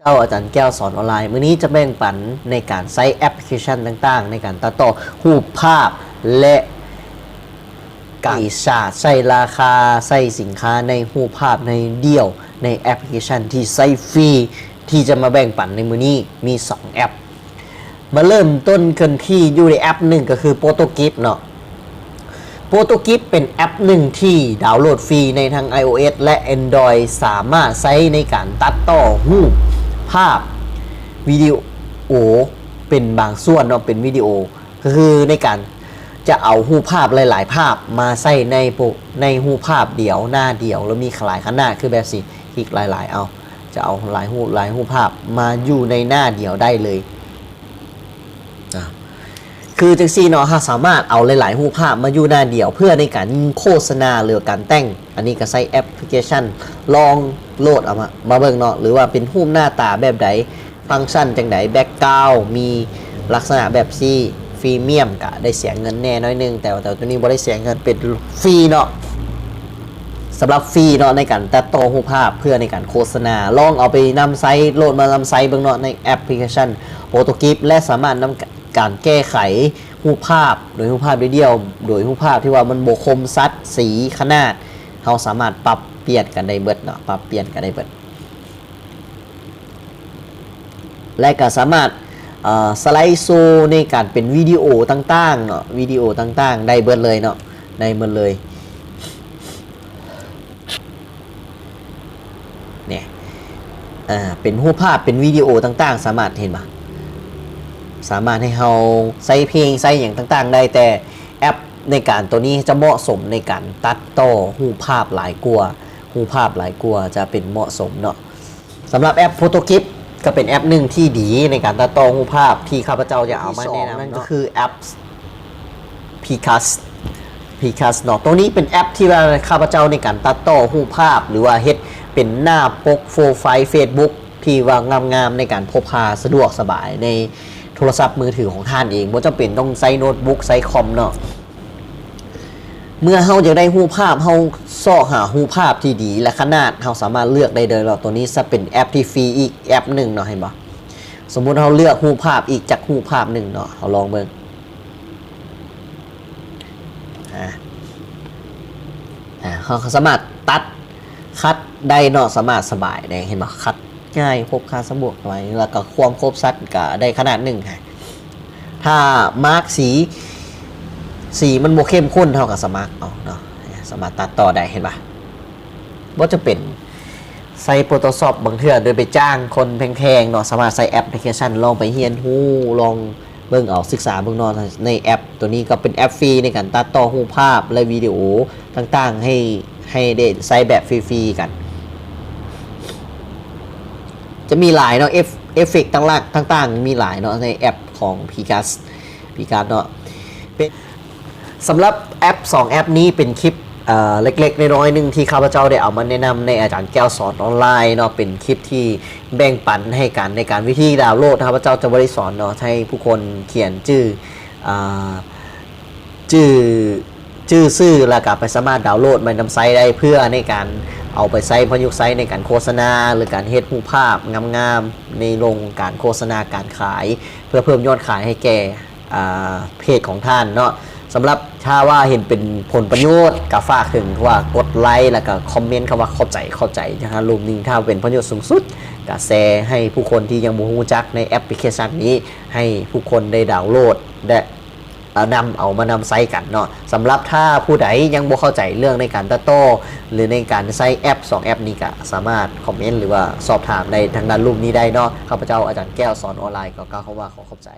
ເຈົ້າອາຈານແກ້ວສອນອອນລາຍ ມື້ນີ້ຈະແບ່ງປັນໃນການໃຊ້ແອັບພລິເຄຊັນຕ່າງໆ ໃນການຕັດຕໍ່ຮູບພາບ ແລະ ການໃຊ້ສາດ ໃຊ້ລາຄາ ໃຊ້ສິນຄ້າໃນຮູບພາບໃນດ່ຽວ ໃນແອັບພລິເຄຊັນທີ່ໃຊ້ຟຣີ ທີ່ຈະມາແບ່ງປັນໃນມື້ນີ້ມີສອງແອັບ. ມາເລີ່ມຕົ້ນກັນທີ່ຢູ່ໃນແອັບໜຶ່ງ ກໍຄື PhotoGIF ເນາະ. PhotoGIF ເປັນແອັບໜຶ່ງທີ່ດາວໂຫຼດຟຣີໃນທັງ iOS ແລະ Android ສາມາດໃຊ້ໃນການຕັດຕໍ່ຮູບພາບ ວິດີໂອເປັນບາງສ່ວນເນາະ ເປັນວິດີໂອ ກໍຄືໃນການຈະເອົາຮູບພາບຫຼາຍໆພາບມາໃສ່ໃນໂປ ໃນຮູບພາບດຽວ ໜ້າດຽວ ແລ້ວມີຫຼາຍຂະໜາດ ຄືແບບຊິຄລິກຫຼາຍໆ ເອົາ ຈະເອົາຫຼາຍຮູບ ຫຼາຍຮູບພາບມາຢູ່ໃນໜ້າດຽວໄດ້ເລີຍ. ອາ ຄືຈັ່ງຊີ້ເນາະ ເຮົາສາມາດເອົາຫຼາຍໆຮູບພາບມາຢູ່ໜ້າດຽວ ເພື່ອໃນການຍິງໂຄສະນາ ຫຼືວ່າການແຕ່ງ. ອັນນີ້ກໍໃຊ້ແອັບພລິເຄຊັນ ລອງໂຫຼດເອົາມາ ມາເບິ່ງເນາະ ຫຼືວ່າເປັນຮູບໜ້າຕາແບບໃດ ຟັງຊັນຈັ່ງໃດ ແບັກກຣາວ ມີລັກສະນະແບບຊີ້. ຟຣີມຽມກະໄດ້ເສຍເງິນແດ່ໜ້ອຍໜຶ່ງ ແຕ່ວ່າ ແຕ່ວ່າໂຕນີ້ບໍ່ໄດ້ເສຍເງິນ ເປັນຟຣີເນາະ. ສຳລັບຟຣີເນາະ ໃນການຕັດຕໍ່ຮູບພາບເພື່ອໃນການໂຄສະນາ ລອງເອົາໄປນຳໃຊ້ ໂຫຼດມານຳໃຊ້ເບິ່ງເນາະ ໃນແອັບພລິເຄຊັນ PhotoGIF ແລະ ສາມາດນຳການແກ້ໄຂຮູບພາບ ໂດຍຮູບພາບດຽວໆ ໂດຍຮູບພາບທີ່ວ່າມັນບໍ່ຄົມຊັດ ສີ ຂະໜາດ ເຮົາສາມາດປັບປ່ຽນກັນໄດ້ເບິດເນາະ ປັບປ່ຽນກັນໄດ້ເບິດ. ແລະ ກໍສາມາດ ເອີ ສະໄລໂຊໃນການເປັນວິດີໂອຕ່າງໆເນາະ ວິດີໂອຕ່າງໆ ໄດ້ເບິດເລີຍເນາະ ໄດ້ໝົດເລີຍ. ນີ້ ເປັນຮູບພາບ ເປັນວິດີໂອຕ່າງໆ ສາມາດ ເຫັນບໍ່ ສາມາດໃຫ້ເຮົາໃສ່ເພງ ໃສ່ຫຍັງຕ່າງໆ ໄດ້ ແຕ່ແອັບໃນການໂຕນີ້ຈະເໝາະສົມໃນການຕັດຕໍ່ຮູບພາບຫຼາຍກວ່າ ຮູບພາບຫຼາຍກວ່າ ຈະເປັນເໝາະສົມເນາະ. ສຳລັບແອັບ PhotoGIF ກໍເປັນແອັບໜຶ່ງທີ່ດີໃນການຕັດຕໍ່ຮູບພາບທີ່ຂ້າພະເຈົ້າຢາກເອົາມາແນະນຳເນາະ ກໍຄືແອັບ Picast Picast ເນາະ. ໂຕນີ້ເປັນແອັບທີ່ວ່າຂ້າພະເຈົ້າໃນການຕັດຕໍ່ຮູບພາບ ຫຼືວ່າເຮັດເປັນໜ້າປົກໂປຣໄຟເຟສບຸກ ທີ່ວ່າງາມໆ ໃນການພົກພາສະດວກສະບາຍໃນໂທລະສັບມືຖືຂອງທ່ານເອງ ບໍ່ຈຳເປັນຕ້ອງໃຊ້ໂນດບຸກ ໃຊ້ຄອມເນາະ. ເມື່ອເຮົາຢາກໄດ້ຮູບພາບ ເຮົາຊອກຫາຮູບພາບທີ່ດີ ແລະ ຂະໜາດ ເຮົາສາມາດເລືອກໄດ້ເລີຍເນາະ. ໂຕນີ້ຈະເປັນແອັບທີ່ຟຣີອີກແອັບໜຶ່ງເນາະ ເຫັນບໍ່? ສົມມຸດເຮົາເລືອກຮູບພາບອີກຈັກຮູບພາບໜຶ່ງເນາະ ເຮົາລອງເບິ່ງ ອາ ອາ ເຮົາກໍສາມາດຕັດ ຄັດໄດ້ເນາະ ສາມາດສະບາຍໄດ້ ເຫັນບໍ່? ຄັດງ່າຍ ພົກພາສະດວກສະບາຍ ແລ້ວກໍຄວາມຄົມຊັດກໍໄດ້ຂະໜາດໜຶ່ງ. ຖ້າມາກສີ ສີມັນບໍ່ເຂັ້ມຂຸ້ນ ເຮົາກໍສະໝັກເອົາເນາະ ສາມາດຕັດຕໍ່ໄດ້ ເຫັນປະ? ບໍ່ຈຳເປັນໃຊ້ Photoshop ບາງເທື່ອໂດຍໄປຈ້າງຄົນແພງໆເນາະ ສາມາດໃຊ້ແອັບພລິເຄຊັນ ລອງໄປຮຽນຮູ້ ລອງເບິ່ງເອົາ ສຶກສາເບິ່ງເນາະ. ໃນແອັບໂຕນີ້ກໍເປັນແອັບຟຣີໃນການຕັດຕໍ່ຮູບພາບ ແລະ ວິດີໂອຕ່າງໆ ໃຫ້ ໃຫ້ໄດ້ໃຊ້ແບບຟຣີໆກັນ. ຈະມີຫຼາຍເນາະ ເອັຟ ເອັຟເຟັກຕ່າງໆ ຕ່າງໆ ມີຫຼາຍເນາະ ໃນແອັບຂອງ Picast Picast ເນາະ. ເປັນ ສຳລັບແອັບສອງແອັບນີ້ເປັນຄລິບ ເອີ ເລັກໆ ນ້ອຍໆ ໜຶ່ງທີ່ຂ້າພະເຈົ້າໄດ້ເອົາມາແນະນຳໃນອາຈານແກ້ວສອນອອນລາຍເນາະ ເປັນຄລິບທີ່ແບ່ງປັນໃຫ້ກັນໃນການວິທີດາວໂຫຼດ. ຂ້າພະເຈົ້າຈະບໍ່ໄດ້ສອນເນາະ ໃຫ້ຜູ້ຄົນຂຽນຈື່ ອາ ຈື່ ຈື່ຊື່ ແລ້ວກໍໄປສາມາດດາວໂຫຼດມານຳໃຊ້ໄດ້ ເພື່ອໃນການເອົາໄປໃຊ້ ປະຍຸກໃຊ້ໃນການໂຄສະນາ ຫຼື ການເຮັດຮູບພາບງາມໆ ໃນລົງການໂຄສະນາການຂາຍ ເພື່ອເພີ່ມຍອດຂາຍໃຫ້ແກ່ ອາ ເພຈຂອງທ່ານເນາະ. ສຳລັບຖ້າວ່າເຫັນເປັນຜົນປະໂຫຍດ ກໍຝາກເຖິງວ່າກົດໄລ ແລ້ວກໍຄອມເມັນຄຳວ່າ ຂອບໃຈ ຂອບໃຈ ທາງທາງລຸ່ມນີ້ ຖ້າເປັນປະໂຫຍດສູງສຸດ ກໍແຊໃຫ້ຜູ້ຄົນທີ່ຍັງບໍ່ຮູ້ຈັກໃນແອັບພລິເຄຊັນນີ້ ໃຫ້ຜູ້ຄົນໄດ້ດາວໂຫຼດ ແລະ ນຳເອົາມານຳໃຊ້ກັນເນາະ. ສຳລັບຖ້າຜູ້ໃດຍັງບໍ່ເຂົ້າໃຈເລື່ອງໃນການຕັດຕໍ່ ຫຼື ໃນການໃຊ້ແອັບສອງແອັບນີ້ ກໍສາມາດຄອມເມັນ ຫຼືວ່າສອບຖາມໃນທາງດ້ານລຸ່ມນີ້ໄດ້ເນາະ. ຂ້າພະເຈົ້າອາຈານແກ້ວສອນອອນລາຍ ກໍກ່າວຄຳວ່າ ຂໍຂອບໃຈ.